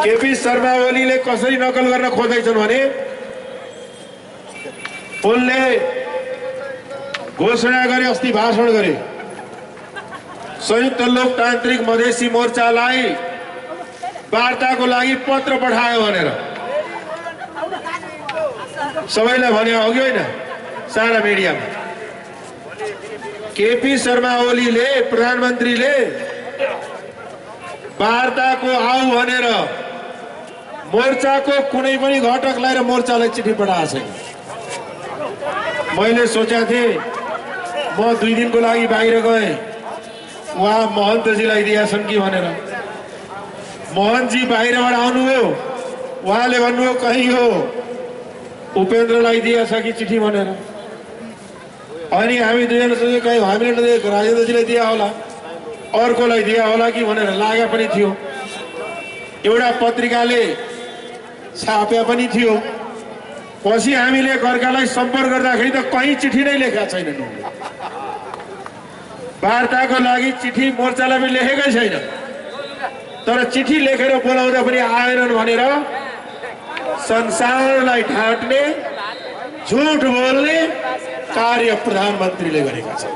केपी शर्मा ओलीले कसरी नकल गर्न खोज्दैछन् भने उनले घोषणा गरे, अस्ति भाषण गरे, संयुक्त लोकतान्त्रिक मधेसी मोर्चालाई वार्ताको लागि पत्र पठायो भनेर सबैलाई भने हो कि होइन सारा मिडियामा। केपी शर्मा ओलीले प्रधानमन्त्रीले वार्ताको आऊ भनेर मोर्चाको कुनै पनि घटकलाई र मोर्चालाई चिठी पठाएको छैन। मैले सोचेको थिएँ म 2 दिनको लागि बाहिर गएँ, उहाँ महन्तजीलाई दिएछन् कि भनेर। मोहनजी बाहिरबाट आउनुभयो, उहाँले भन्नुभयो कहीँ हो उपेन्द्रलाई दिएछ कि चिठी भनेर। अनि हामी दुईजना सोच्यौँ कहीँ हामीले नदिएको राजेन्द्रजीलाई दिया होला, अर्कोलाई दिया होला कि भनेर लागेको पनि थियो। एउटा पत्रिकाले छाप्या पनि थियो। पछि हामीले एकअर्कालाई सम्पर्क गर्दाखेरि त कहीँ चिठी नै लेखेका छैनन्। वार्ताको लागि चिठी मोर्चालाई पनि लेखेकै छैन, तर चिठी लेखेर बोलाउँदा पनि आएनन् भनेर संसारलाई ढाँट्ने, झुट बोल्ने कार्य प्रधानमन्त्रीले गरेका छन्।